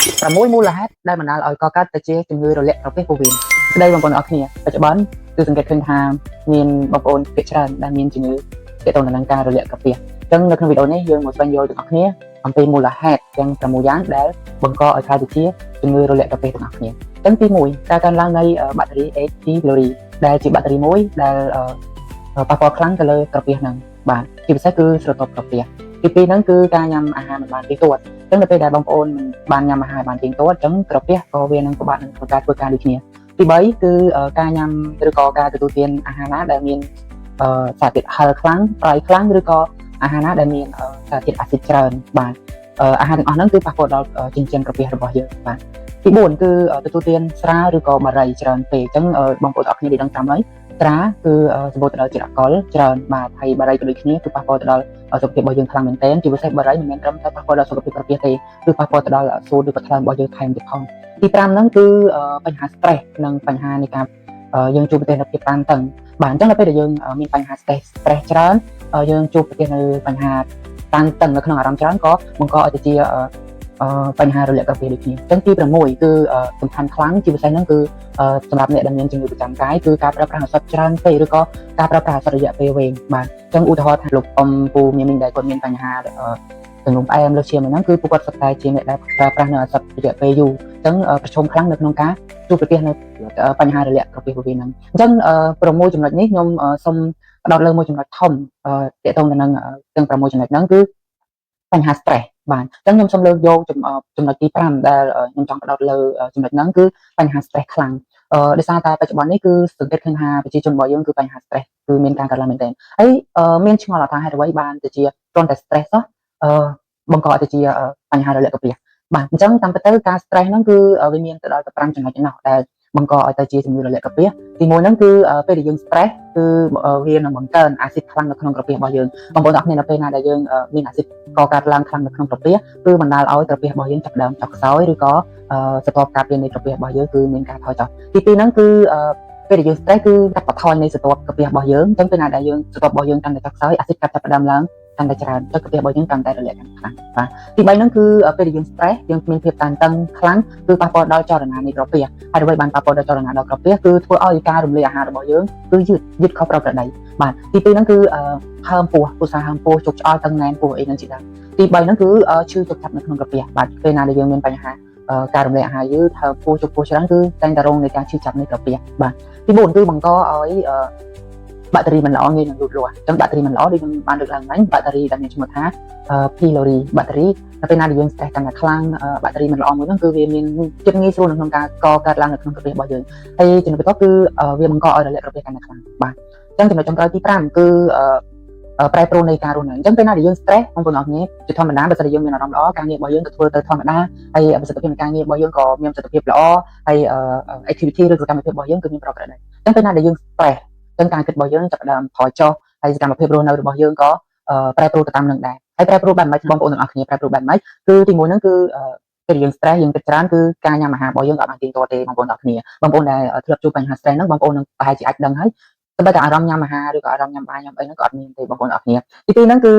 6មូលហេតុដែលបណ្ដាលឲ្យកកើតទៅជាជំងឺរលាកក្រពះពោះវៀនស្ដីបងប្អូនអរគ្នាបច្ចុប្បន្នគឺសង្កេតឃើញថាមានបងប្អូនភាគច្រើនដែលមានជំងឺទាក់ទងទៅនឹងការរលាកក្រពះអញ្ចឹងនៅក្នុងវីដេអូនេះយើងមកស្វែងយល់ទាំងអស់គ្នាអំពីមូលហេតុទាំង6យ៉ាងដែលបង្កឲ្យក្លាយទៅជាជំងឺរលាកក្រពះទាំងអស់គ្នាអញ្ចឹងទី1ការកើនឡើងនៃបាក់តេរី H. pylori ដែលជាបាក់តេរីមួយដែលប៉ះពាល់ខ្លាំងទៅលើក្រពះហ្នឹងបាទជាពិសេសគឺស្រទាប់ក្រពះទី2ហ្នឹងគឺការញ៉ាំអាហារមិនបានទៀងទាត់ ចឹងនៅពេលដែលបងប្អូនមិនបានញ៉ាំអាហារបានទៀងទាត់ចឹងក្រពះក៏វានឹងពិបាកនឹងក្នុងការធ្វើការដូចគ្នាទី3គឺការញ៉ាំឬក៏ការទទួលទានអាហារណាដែលមានសារធាតុហឹរខ្លាំងប្រៃខ្លាំងឬក៏អាហារណាដែលមានសារធាតុអាស៊ីតច្រើនបាទអាហារទាំងអស់ហ្នឹងគឺប៉ះពាល់ដល់ចិញ្ចៀនក្រពះរបស់យើងបាទទី4គឺទទួលទានស្រាឬក៏បារីច្រើនពេកអញ្ចឹងបងប្អូនទាំងអស់គ្នាได้ដឹងតាមហើយស្រាគឺសម្បូរទៅដោយជាតិអាល់កុលច្រើនបាទហើយបារីក៏ដូចគ្នាគឺប៉ះពាល់ទៅដល់សុខភាពរបស់យើងខ្លាំងមែនទែនជាពិសេសបារីមិនមែនត្រឹមតែប៉ះពាល់ដល់សុខភាពក្រពះទេគឺប៉ះពាល់ទៅដល់សួតឬក៏ថ្លើមរបស់យើងថែមទៀតផងទី5ហ្នឹងគឺបញ្ហា stress និងបញ្ហានៃការយើងជួបប្រទះនូវភាពតានតឹងបាទអញ្ចឹងដល់ពេលដែលយើងមានបញ្ហា stress ច្រើនយើងជួបប្រទះនៅបញ្ហាតានតឹងនៅក្នុងអារម្មណ៍ច្រើនក៏បង្កឲ្យទៅជាបញ្ហារលាកក្រពះដូចគ្នាអញ្ចឹងទី6គឺសំខាន់ខ្លាំងជាពិសេសហ្នឹងគឺសម្រាប់អ្នកដែលមានជំងឺប្រចាំកាយគឺការប្រើប្រាស់ឱសថច្រើនពេកឬក៏ការប្រើប្រាស់ឱសថរយៈពេលវែងបាទអញ្ចឹងឧទាហរណ៍ថាលោកអ៊ំពូមីមីងដែលគាត់មានបញ្ហាទឹកនោមផ្អែមលើសឈាមហ្នឹងគឺពួកគាត់សុទ្ធតែជាអ្នកដែលប្រើប្រាស់នៅឱសថរយៈពេលយូរអញ្ចឹងប្រឈមខ្លាំងនៅក្នុងការជួបប្រទះនៅបញ្ហារលាកក្រពះពោះវៀនហ្នឹងអញ្ចឹង6ចំណុចនេះខ្ញុំសូមផ្ដោតលើមួយចំណុចធំទាក់ទងទៅនឹងទាំង6ចំណុចហ្នឹងគឺបញ្ហា stress បាទអញ្ចឹងខ្ញុំសូមលើកយកចំណុចទី5ដែលខ្ញុំចង់ផ្ដោតលើចំណុចហ្នឹងគឺបញ្ហា stress ខ្លាំងអឺដោយសារតែបច្ចុប្បន្ននេះគឺសង្កេតឃើញថាប្រជាជនរបស់យើងគឺបញ្ហា stress គឺមានការកើនឡើងមែនទែនហើយមានឆ្ងល់ថាហេតុអ្វីបានទៅជាគ្រាន់តែ stress សោះអឺបង្កឲ្យទៅជាបញ្ហារលាកក្រពះបាទអញ្ចឹងតាមពិតទៅការ stress ហ្នឹងគឺវាមានទៅដល់ទៅ5ចំណុចឯណោះដែលបង្កឲ្យទៅជាជំងឺរលាកក្រពះទី1ហ្នឹងគឺពេលដែលយើង stress គឺវានឹងបង្កើនអាស៊ីតខ្លាំងនៅក្នុងក្រពះរបស់យើងបងប្អូនទាំងអស់គ្នានៅពេលណាដែលយើងមានអាស៊ីតកកើតឡើងខ្លាំងនៅក្នុងក្រពះគឺបណ្ដាលឲ្យក្រពះរបស់យើងចាប់ផ្ដើមចុះខ្សោយឬក៏ស្រទាប់ការពារនៃក្រពះរបស់យើងគឺមានការថយចុះទី2ហ្នឹងគឺពេលដែលយើង stress គឺកាត់បន្ថយនៃស្រទាប់ក្រពះរបស់យើងអញ្ចឹងពេលណាដែលយើងស្រទាប់របស់យើងកាន់តែចុះខ្សោយអាស៊ីតកាត់ចាប់ផ្ដើមឡើងកាន់តែច្រើនចុះក្រពះរបស់យើងកាន់តែរលាកកាន់ខ្លាំងបាទទី3ហ្នឹងគឺពេលដែលយើង stress យើងមានភាពតានតឹងខ្លាំងគឺប៉ះពាល់ដល់ចលនានៃក្រពះហើយអ្វីបានប៉ះពាល់ដល់ចលនាដល់ក្រពះគឺធ្វើឲ្យការរំលាយអាហាររបស់យើងគឺយឺតយឺតខុសប្រក្រតីបាទទី2ហ្នឹងគឺហើមពោះពុសាហើមពោះជោគឆ្អល់តឹងណែនពោះអីហ្នឹងជាដើមទី3ហ្នឹងគឺឈឺចុកចាប់នៅក្នុងក្រពះបាទពេលណាដែលយើងមានបញ្ហាការរំលាយអាហារយឺតហើមពោះជោគពោះច្រើនគឺតែងតែរងនៃការឈឺចាប់នៃក្រពះបាទទី4គឺបង្កឲ្យបាក់តេរីមិនល្អងាយនឹងលូតលាស់អញ្ចឹងបាក់តេរីមិនល្អដូចខ្ញុំបានលើកឡើងមិញបាក់តេរីដែលមានឈ្មោះថា Pylori បាក់តេរីដល់ពេលណាដែលយើង stress កាន់តែខ្លាំងបាក់តេរីមិនល្អមួយហ្នឹងគឺវាមានភាពងាយស្រួលនៅក្នុងការកកើតឡើងនៅក្នុងក្រពះរបស់យើងហើយចំណុចបន្ទាប់គឺវាបង្កឲ្យរលាកក្រពះកាន់តែខ្លាំងបាទអញ្ចឹងចំណុចចុងក្រោយទី5គឺប្រែប្រួលនៃការរស់នៅអញ្ចឹងពេលណាដែលយើង stress បងប្អូនអរគ្នាជាធម្មតាបើសិនជាយើងមានអារម្មណ៍ល្អការងាររបស់យើងក៏ធ្វើទៅធម្មតាហើយប្រសិទ្ធភាពនៃការងាររបស់យើងក៏មានប្រសិទ្ធភាពល្អហើយ activity ឬសកម្មភាពរបស់យើងគឺមានប្រក្រតីអញ្ចឹងពេលណាដែលយើង stress អញ្ចឹងការគិតរបស់យើងចាប់ផ្ដើមថយចុះហើយសកម្មភាពរស់នៅរបស់យើងក៏ប្រែប្រួលទៅតាមនឹងដែរហើយប្រែប្រួលបែបម៉េចបងប្អូនទាំងអស់គ្នាប្រែប្រួលបែបម៉េចគឺទីមួយហ្នឹងគឺពេលយើង stress យើងគិតច្រើនគឺការញ៉ាំអាហាររបស់យើងក៏អត់បានទៀងទាត់ទេបងប្អូនទាំងអស់គ្នាបងប្អូនដែលធ្លាប់ជួបបញ្ហា stress ហ្នឹងបងប្អូននឹងប្រហែលជាអាចដឹងហើយតែបើតែអារម្មណ៍ញ៉ាំអាហារឬក៏អារម្មណ៍ញ៉ាំបាយញ៉ាំអីហ្នឹងក៏អត់មានទេបងប្អូនទាំងអស់គ្នាទីពីរហ្នឹងគឺ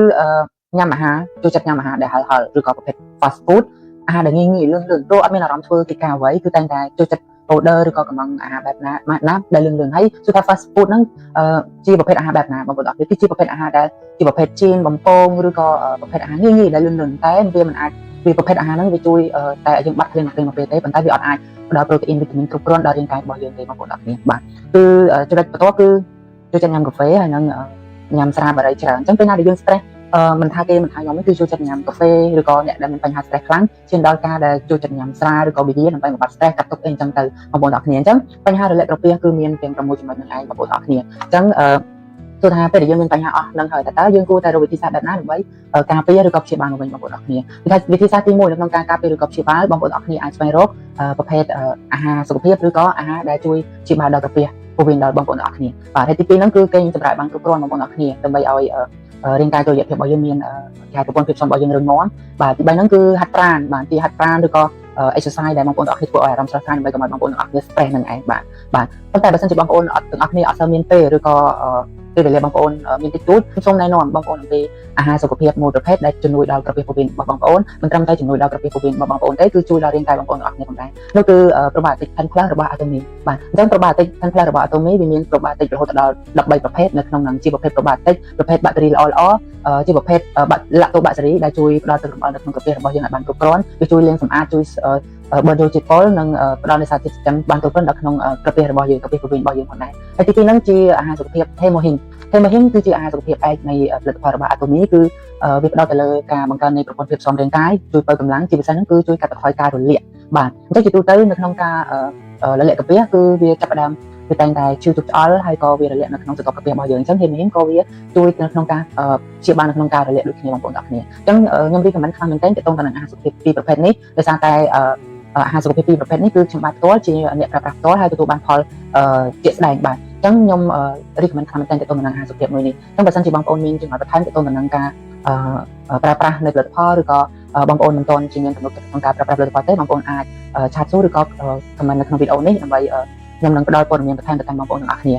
ញ៉ាំអាហារចូលចិត្តញ៉ាំអាហារដែលហឹរហឹរឬក៏ប្រភេទ fast food អាហារដែលងាយងាយលឿនលឿនព្រោះអត់មានអារម្មណ៍ធ្វើកិច្ចការអ្វីគឺតែងតែចូលចិត្ត order ឬក៏កំងអាហារបែបណាណាដែលលឿនលឿនហើយគឺថា fast food ហ្នឹងជាប្រភេទអាហារបែបណាបងប្អូនអរគ្នាគឺជាប្រភេទអាហារដែលជាប្រភេទចៀនបំពងឬក៏ប្រភេទអាហារងាយងាយដែលលឿនលឿនតែវាមិនអាចវាប្រភេទអាហារហ្នឹងវាជួយតែយើងបាត់ឃ្លានមួយពេលទេប៉ុន្តែវាអត់អាចផ្ដល់ប្រូតេអ៊ីនវីតាមីនគ្រប់គ្រាន់ដល់រាងកាយរបស់យើងទេបងប្អូនអរគ្នាបាទគឺចំណុចបន្ទាប់គឺចូលចិត្តញ៉ាំកាហ្វេហើយនិងញ៉ាំស្រាបារីច្រើនអញ្ចឹងពេលណាដែលយើង stress អឺមិនថាគេមិនថាខ្ញុំគឺចូលចិត្តញ៉ាំកាហ្វេឬក៏អ្នកដែលមានបញ្ហា stress ខ្លាំងឈានដល់ការដែលចូលចិត្តញ៉ាំស្រាឬក៏ប៊ីយ៉ាដើម្បីបំបាត់ stress កាត់ទុកអីអញ្ចឹងទៅបងប្អូនទាំងអស់គ្នាអញ្ចឹងបញ្ហារលាកក្រពះគឺមានទាំង6ចំណុចនឹងឯងបងប្អូនទាំងអស់គ្នាអញ្ចឹងអឺទោះថាពេលដែលយើងមានបញ្ហាអស់នឹងហើយតើយើងគួរតែរកវិធីសាស្ត្របែបណាដើម្បីការពារឬក៏ព្យាបាលមកវិញបងប្អូនទាំងអស់គ្នាគឺថាវិធីសាស្ត្រទី1នៅក្នុងការការពារឬក៏ព្យាបាលបងប្អូនទាំងអស់គ្នាអាចស្វែងរកប្រភេទអាហារសុខភាពឬក៏អាហារដែលជួយព្យាបាលដល់ក្រពះពោះវៀនដល់បងប្អូនទាំងអស់គ្នាបាទហើយទី2ហ្នឹងគឺគេងសម្រាកបានគ្រប់គ្រាន់បងប្អូនទាំងអស់គ្នាដើម្បីឲ្យរាងកាយតុល្យភាពរបស់យើងមានគេហៅប្រព័ន្ធភាពស៊ាំរបស់យើងរឹងមាំបាទទី3ហ្នឹងគឺហាត់ប្រាណបាទទីហាត់ប្រាណឬក៏ exercise ដែលបងប្អូនទាំងអស់គ្នាធ្វើឲ្យអារម្មណ៍ស្រស់ស្រាយដើម្បីកុំឲ្យបងប្អូនទាំងអស់គ្នា stress នឹងឯងបាទបាទប៉ុន្តែបើសិនជាបងប្អូនអត់ទាំងអស់គ្នាអត់សូវមានពេលឬក៏ ពេលវេលាបងប្អូនមានតិចតួចសូមណែនាំបងប្អូនអំពីអាហារសុខភាពមួយប្រភេទដែលជំនួយដល់ក្រពះពោះវៀនរបស់បងប្អូនមិនត្រឹមតែជំនួយដល់ក្រពះពោះវៀនរបស់បងប្អូនទេគឺជួយដល់រាងកាយបងប្អូនទាំងអស់គ្នាផងដែរនោះគឺ probiotic 10 plus របស់ Atomy បាទអញ្ចឹង probiotic 10 plus របស់ Atomy វាមាន probiotic រហូតដល់13ប្រភេទនៅក្នុងនឹងជាប្រភេទ probiotic ប្រភេទបាក់តេរីល្អល្អជាប្រភេទឡាក់តូបាក់តេរីដែលជួយផ្ដល់ទឹករំអិលនៅក្នុងក្រពះរបស់យើងឲ្យបានគ្រប់គ្រាន់វាជួយលាងសម្អាតជួយបើយកជាតិពុលនិងផ្ដល់នូវសារជាតិចិញ្ចឹមបានគ្រប់គ្រាន់ដល់ក្នុងក្រពះរបស់យើងក្រពះពោះវៀនរបស់យើងផងដែរហើយទីពីរហ្នឹងជាអាហារសុខភាព Hemohim។ Hemohim គឺជាអាហារសុខភាពឯកនៃផលិតផលរបស់ Atomy គឺវាផ្ដោតទៅលើការបង្កើននៃប្រព័ន្ធភាពស៊ាំរាងកាយជួយបើកម្លាំងជាពិសេសហ្នឹងគឺជួយកាត់បន្ថយការរលាកបាទអញ្ចឹងជាទូទៅនៅក្នុងការរលាកកាពះគឺវាចាប់ផ្ដើមវាតែងតែឈឺទុកឆ្អល់ហើយក៏វារលាកនៅក្នុងស្រទាប់កាពះរបស់យើងអញ្ចឹង Hemohim ក៏វាជួយនៅក្នុងការព្យាបាលនៅក្នុងការរលាកដូចគ្នាបងប្អូនទាំងអស់គ្នាអញ្ចឹងខ្ញុំ recommend ខ្លាំងមែនទែនទាក់ទងទៅនឹងអាហារសុខភាពពីរប្រភេទនេះដោយសារតែអាហារសុខភាពពីរប្រភេទនេះគឺខ្ញុំបាទផ្ទាល់ជាអ្នកប្រើប្រាស់ផ្ទាល់ហើយទទួលបានផលជាក់ស្ដែងបាទអញ្ចឹងខ្ញុំ recommend ខ្លាំងមែនទែនទាក់ទងទៅនឹងអាហារសុខភាពមួយនេះអញ្ចឹងបើសិនជាបងប្អូនមានចម្ងល់បន្ថែមទាក់ទងទៅនឹងការប្រើប្រាស់នៅផលិតផលឬក៏បងប្អូនមិនទាន់ជាមានទំនុកចិត្តក្នុងការប្រើប្រាស់ផលិតផលទេបងប្អូនអាច chat សួរឬក៏ comment នៅក្នុងវីដេអូនេះដើម្បីខ្ញុំនឹងផ្ដល់ព័ត៌មានបន្ថែមទៅកាន់បងប្អូនទាំងអស់គ្នា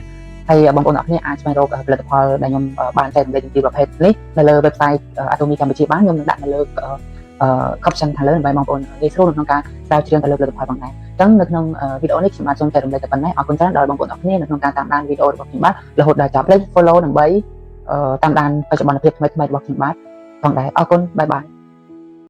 ហើយបងប្អូនទាំងអស់គ្នាអាចស្វែងរកផលិតផលដែលខ្ញុំបានចែករំលែកពីប្រភេទនេះនៅលើ website Atomy កម្ពុជាបានខ្ញុំនឹងដាក់នៅលើ caption ខាងលើដើម្បីបងប្អូនងាយស្រួលនៅក្នុងការស្រាវជ្រាវទៅលើផលិតផលផងដែរអញ្ចឹងនៅក្នុងវីដេអូនេះខ្ញុំបាទសូមចែករំលែកតែប៉ុណ្ណេះអរគុណច្រើនដល់បងប្អូនទាំងអស់គ្នានៅក្នុងការតាមដានវីដេអូរបស់ខ្ញុំបាទរហូតដល់ចប់លេខ follow ដើម្បីតាមដានបច្ចុប្បន្នភាពថ្មីៗរបស់ខ្ញុំបាទផងដែរអរគុណ bye bye។